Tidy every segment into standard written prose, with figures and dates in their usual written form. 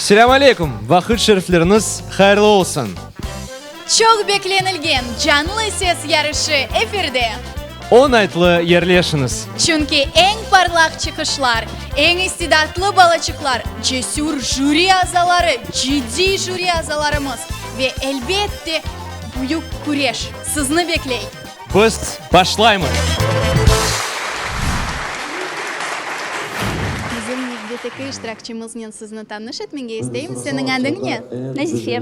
Selâm aleykum! Vaqıt şerifleriñiz hayırlı olsun! Çoq beklenilgen Canlı ses yarışı efirde! Oñaytlı yerleşiñiz! Çünki eñ parlaq çıqışlar, eñ istidatlı balaçıqlar, cesür jüri azaları, ciddiy jüri azalarımız ve, elbette, büyük küreş sizni bekley! Biz başlaymız! Bizim nevbetteki iştirakçımıznen sizni tanış etmege isteyim. Seniñ adıñ ne? Nazife.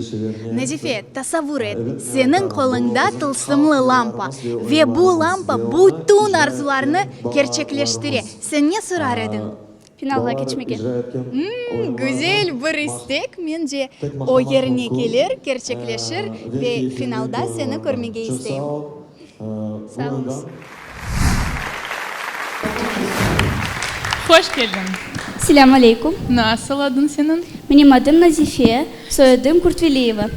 Nazife, tasavvur et, seniñ qoluñda tılsımlı lampa ve bu lampa bütün arzularnı kerçekleştire. Sen ne sorar ediñ? Finalğa keçmege. Mmm, güzel bir istek, mence, o yerine kelir, kerçekleşir ve finalda seni körmege isteyim. Sağ oluñız. Hoş keldiñ. Selâm aleyküm. Nasıl adıñ seniñ? Menim adım Nazife, soyadım Kurtveliyeva.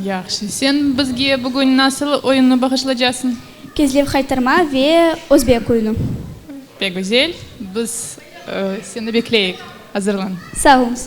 Yahşı. Sen bizge bugün nasıl oyunnı bağışlacasıñ? Kezlev haytarma ve özbek oyunı. Pek güzel. Biz seni bekleyik. Azırlan. Sağ oluñız.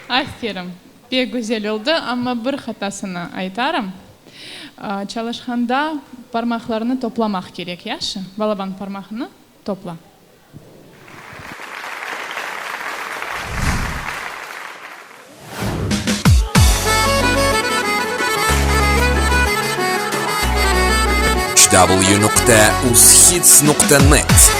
Aferin, pek güzel oldı, amma bir hatasını aytarım. Çalışqanda parmaqlarnı toplamaq kerek, yahşı? Balaban parmaqnı topla. Www.uzhits.net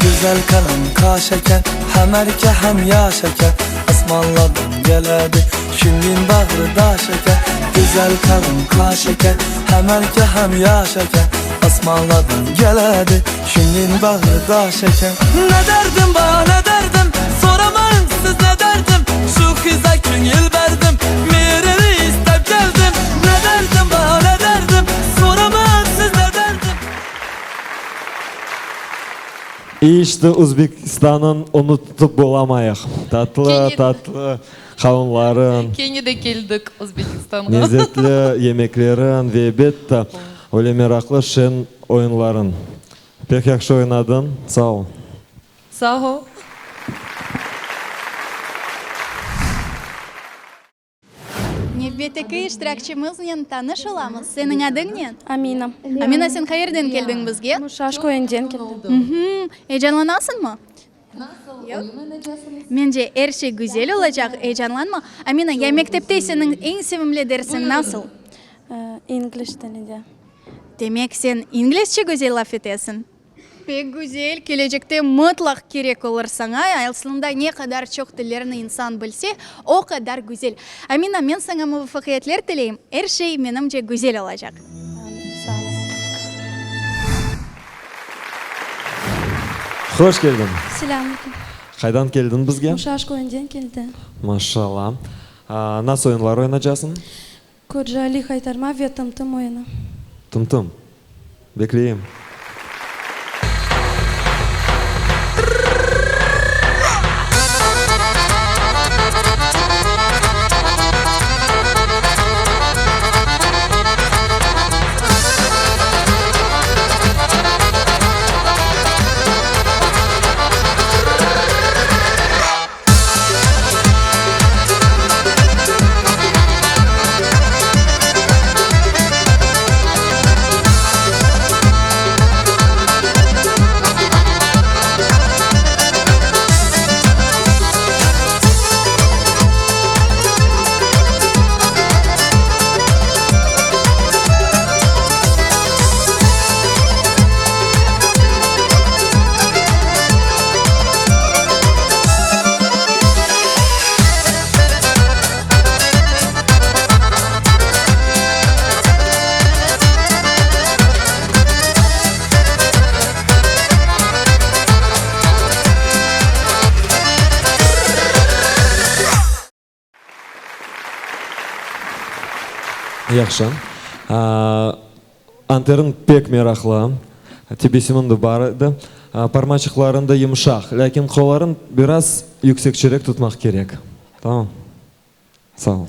Güzel kalem kaş eken Hem erke hem yaş eken Osmanlıdan geledi Şingin bağrı daş eken Güzel kalem kaş eken Hem erke hem yaş eken Osmanlıdan geledi Şingin bağrı daş eken Ne derdim ba ne derdim Soramayın siz ne derdim Şu kıza köñül berdim Mirini istep geldim Ne derdim ba ne derdim Soramayın siz ne derdim. İşte Uzbekistan'ın unutıp bolamayıq. Tatlı, tatlı qavunların. Kene de keldik Uzbekistanğa. Lezetli yemeklerin ve elbette öyle meraqlı şeñ oyunların. Pek yahşı oynadıñ, sağ ol. Sağ ol. Nevbetteki iştirakçimiznen tanış olamız. Seniñ adıñ ne? Amina. Amina, sen qayerden keldiñ bizge? Muşaş köyünden keldim. Eyecanlanasıñmı? Yoq. Mence, er şey güzel olacaq, eyecanlanma. Amina, ya mektepte seniñ eñ sevimli dersiñ nasıl? İngliz tilinde. Demek, sen inglizce güzel laf etesiñ? Pek güzel, kelecekte mıtlaq kerek olur saña. Aslında ne qadar çoq tillerni insan bilse, o qadar güzel. Amina, men saña muvafaqiyetler tileyim, er şey, menimce, güzel olacaq. Sağ oluñız. Hoş keldiñ! Selâm aleyküm. Qaydan keldiñ bizge? Muşaş köyünden keldi. Maşallah. Nasıl oyunlar oynacasıñ? Kocali haytarma ve Tım-tım oyunı. Tım-tım. Bekleyim. Yahşı. Anteriñ pek meraqlı, tebessümiñ de bar edi. Parmaçıqlarıñ da yımşaq, lâkin qollarıñ biraz yüksekçerek tutmaq kerek. Tamam. Sağ ol.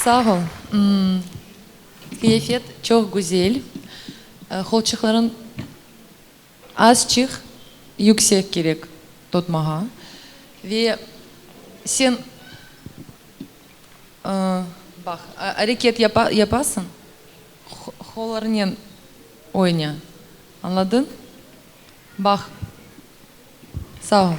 Sağ ol. Qıyafet çoq güzel. Qolçıqlarıñ azçıq yüksek kerek tutmağa. Ve sen, baq, areket yapasıñ, qollarınen oyna. Añladıñ? Baq. Sağ ol.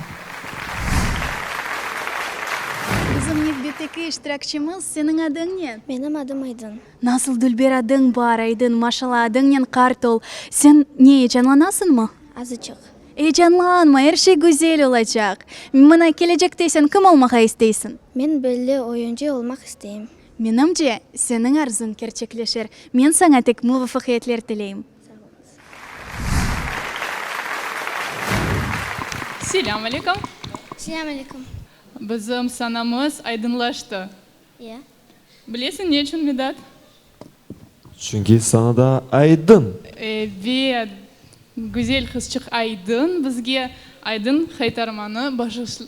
Bizim nevbetteki iştirakçimiz, seniñ adıñ ne? Menim adım Aydın. Nasıl dülber adıñ bar, Aydın, maşala, adıñnen qart ol. Sen ne, eyecanlanasıñmı? Azıcıq. Eyecanlanma, er şey güzel olacaq. Mına, kelecekte sen kim olmağa isteysiñ? Men belli oyuncı olmaq isteyim. Menimce, seniñ arzuñ kerçekleşer. Men saña tek muvafaqiyetler tileyim. Sağ oluñız. Selâm aleyküm. Selâm aleyküm. Bizim sanamız aydınlaştı. Ya. Bilesiñ ne içün, Midat? Çünki sanada aydın. Ebet, güzel qızçıq Aydın bizge aydın qaytarmanı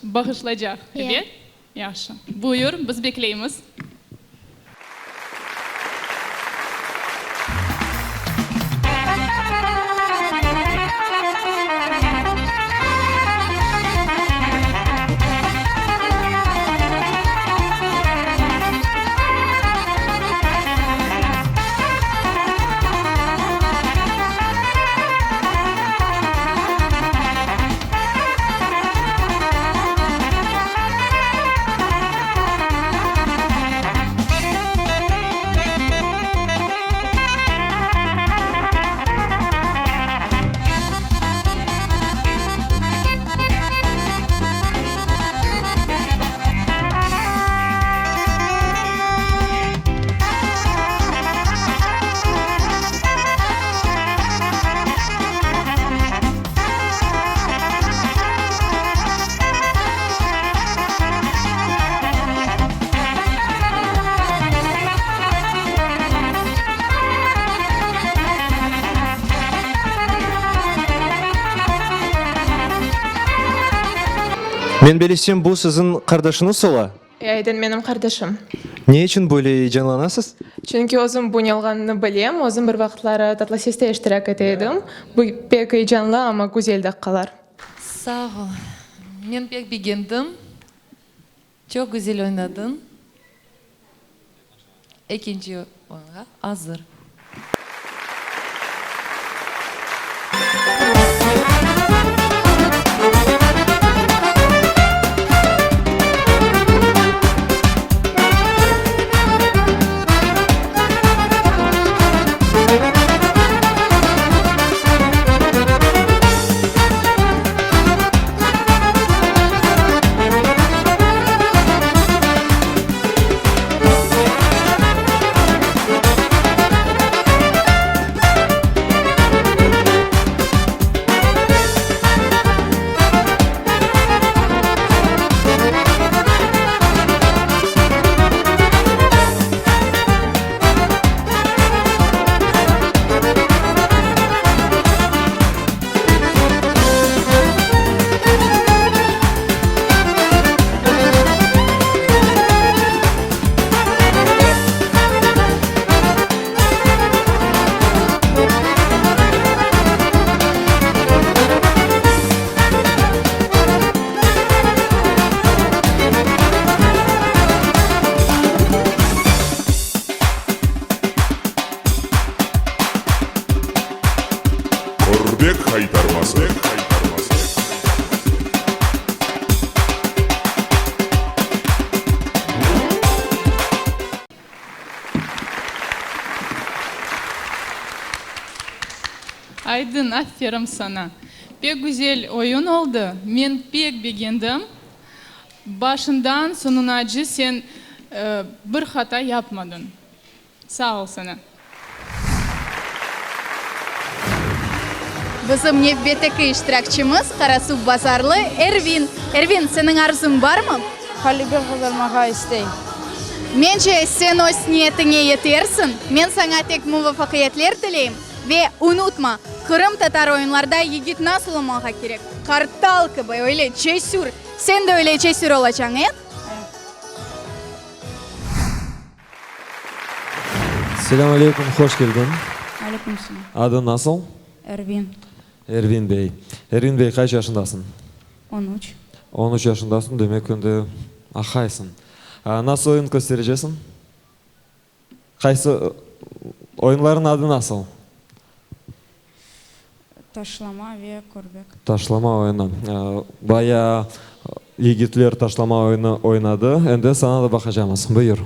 bağışlaycaq. Ebet? Yahşı. Buyur, biz bekleymiz. Men bilsem, bu siziñ qardaşıñız ola? E, Aydın menim qardaşım. Ne içün böyle eyecanlanasız? Çünki özüm bu ne olğanını bilem, özüm bir vaqıtları Tatlı seste iştirak ete edim. Bu pek eyecanlı, amma güzel daqqalar. Sağ ol. Men pek begendim. Çoq güzel oynadıñ. Ekinci oyunğa azır. Körbek haytarması. Aydın, aferin saña. Pek güzel oyun oldı. Men pek begendim. Başından soñunace sen bir hata yapmadıñ. Sağ ol saña. Bizim nevbetteki iştirakçimiz Qarasuvbazarlı Ervin. Ervin, seniñ arzuñ barmı? Ğalebe qazanmağa isteyim. Mence, sen öz niyetiñe yetersiñ. Men saña tek muvafaqiyetler tileyim. Ve unutma, qırımtatar oyunlarda yigit nasıl olmağa kerek? Qartal kibi, öyle cesür. Sen de öyle cesür olacañ, e? Selâm aleyküm, hoş keldiñ. Aleyküm selâm. Adıñ nasıl? Ervin. Ervin bey. Ervin bey, qaç yaşındasıñ? On üç. On üç yaşındasıñ, demek endi aqaysıñ. Nasıl oyun kösterecesiñ? Qaysı oyunlarnıñ adı nasıl? Taşlama ve körbek. Taşlama oyunı. Bayağı yigitler taşlama oyunı oynadı. Endi saña da baqacamız. Buyur.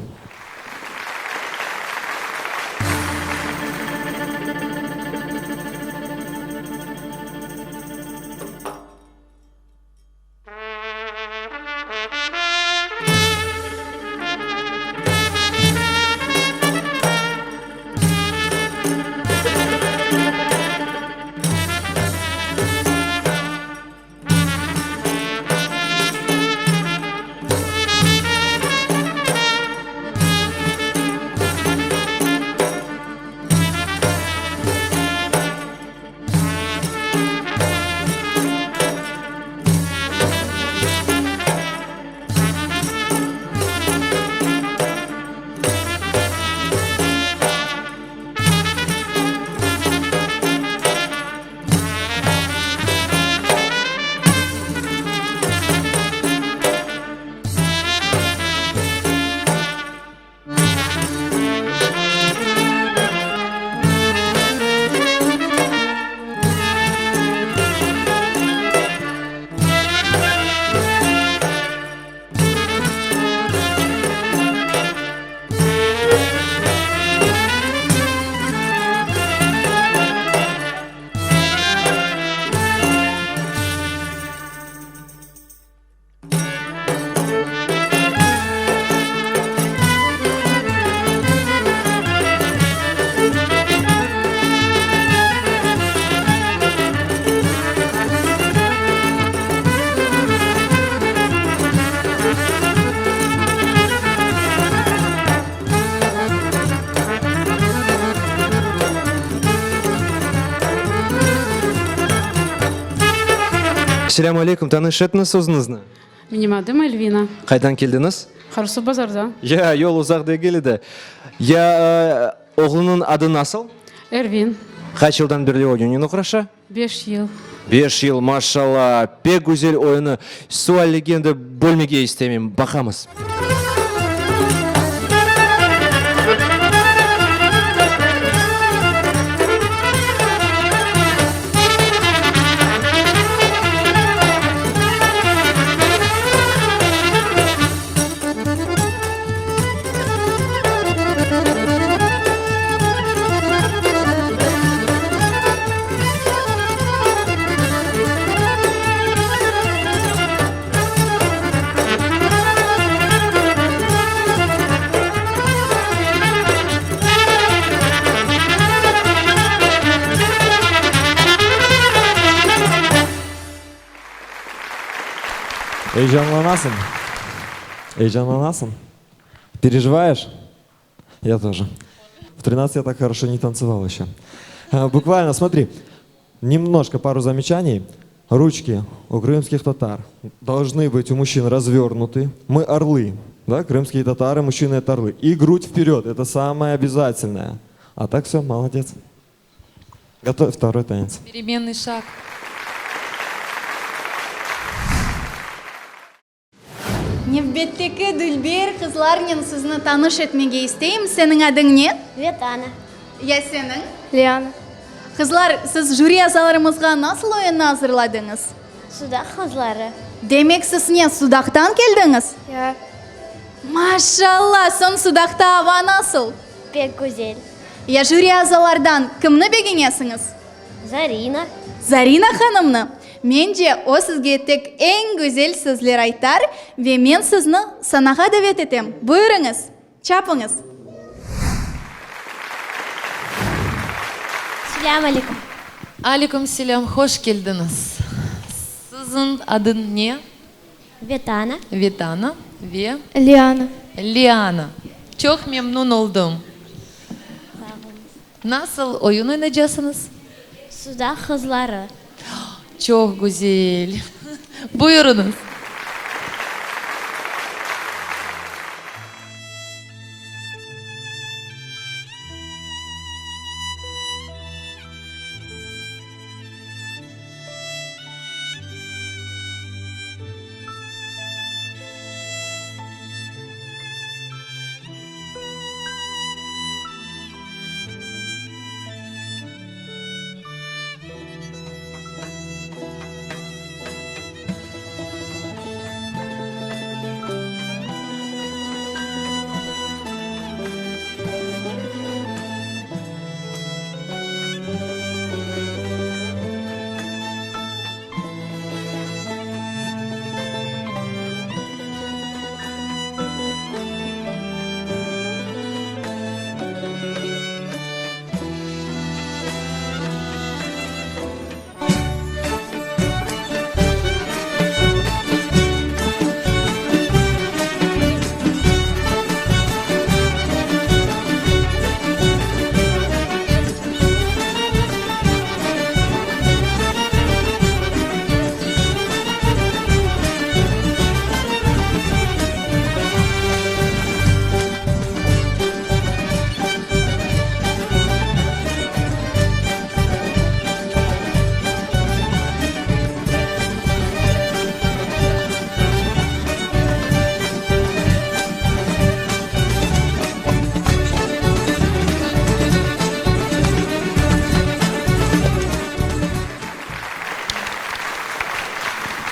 Selâm aleyküm, tanış etiñiz özüñizni. Menim adım Elvina. Qaydan keldiñiz? Qarasuvbazardan. Ya, yol uzaq degil edi. Ya, oğlunıñ adı nasıl? Ervin. Qaç yıldan berli oyunnen oğraşa? Beş yıl. Beş yıl, maşallah, pek güzel oyunı. Suallige endi bölmege istemeyim, baqamız. Eyecanlanasıñ? Eyecanlanasıñ? Переживаешь? Я тоже. В 13 я так хорошо не танцевал еще. Буквально, смотри, немножко пару замечаний. Ручки у крымских татар должны быть у мужчин развернуты. Мы орлы, да, крымские татары, мужчины это орлы. И грудь вперед, это самое обязательное. А так все, молодец. Готовь второй танец. Переменный шаг. Nevbetteki dülber qızlarnen sizni tanış etmege isteyim. Seniñ adıñ ne? Vetana. Ya seniñ? Liana. Qızlar, siz jüri azalarımızğa nasıl oyunnı azırladıñız? Sudaq qızları. Demek siz ne, Sudaqtan keldiñiz? Ya. Maşalla! Soñ Sudaqta ava nasıl? Pek güzel. Ya jüri azalardan kimni begenesiñiz? Zarina. Zarina hanımnı? Mence, o sizge tek eñ güzel sözler aytar ve men sizni sanağa davet etem. Buyurıñız, çapıñız! Selâm aleyküm. Aleyküm selâm, hoş keldiñiz. Siziñ adıñ ne? Vetana. Vetana ve? Liana. Liana. Çoq memnün oldım. Sağ oluñız. Nasıl oyun oynaycasıñız? Sudaq qızları. Çoq güzel. Buyurıñız.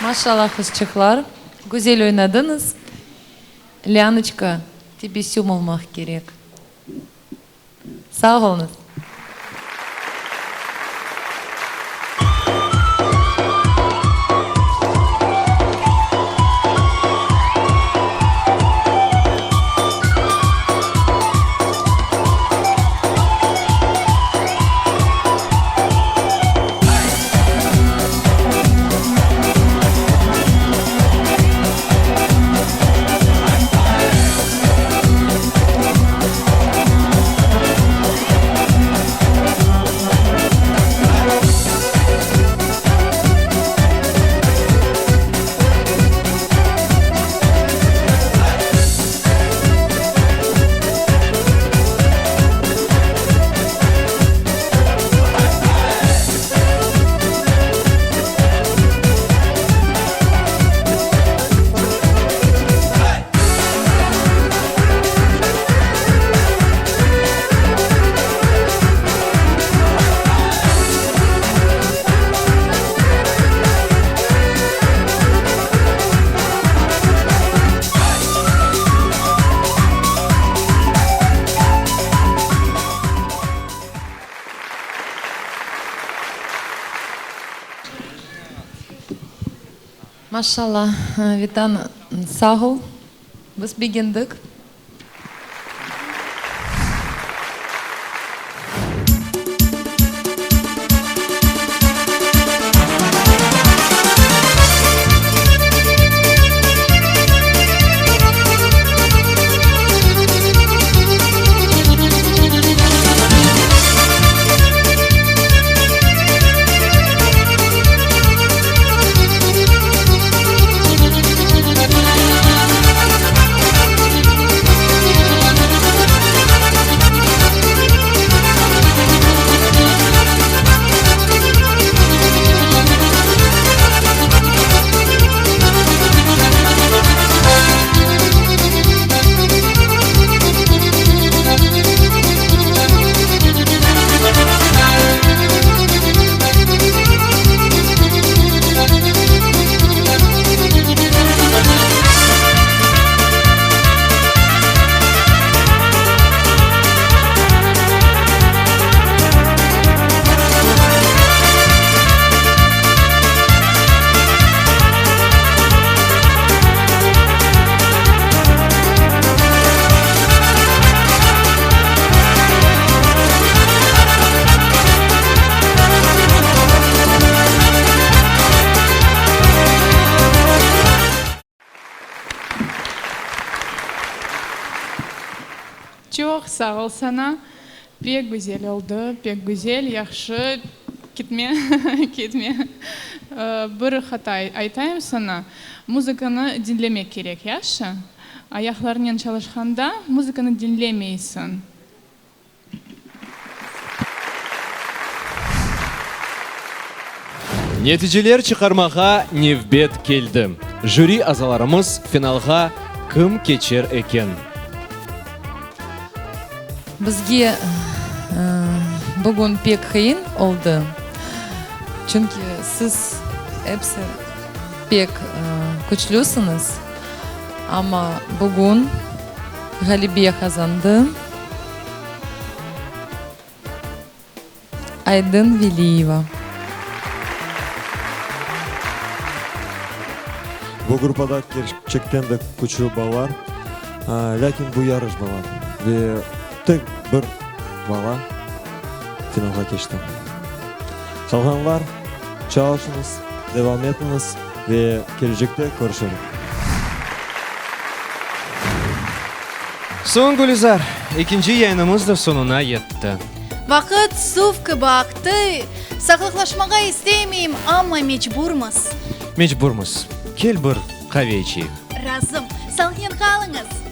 Maşallah, qızçıqlar, güzel oynadıñız. Lianoçka, tebessüm olmaq kerek. Sağ oluñız. Maşallah, Vetan, sağ ol, biz begendik. Çoq sağ ol saña, pek güzel oldı, pek güzel, yahşı, ketme, ketme. Bir hata aytayım saña, muzıkanı diñlemek kerek, yahşı? Ayaqlarnen çalışqanda muzıkanı diñlemeysiñ. Neticeler çıqarmağa nevbet keldi. Jüri azalarımız finalğa kim keçer eken? Bizge bugün pek qıyın oldı, çünki siz episi pek küçlüsiñiz, amma bugün ğalebe qazandı Aydın Veliyeva. Bu gruppada kerçekten de küçlü balalar, lâkin bu yarış, balalar, ve tek bir bala finalğa keçti. Qalğanlar, çalışıñız, devam etiñiz ve kelecekte körüşerik. Soñ, Gülizar, ekinci yayınımız da soñuna yetti. Vaqıt suv kibi aqtı. Saqlıqlaşmağa istemeyim, amma mecburmız. Mecburmız. Kel bir qave içeyik. Razım. Sağlıqnen qalıñız.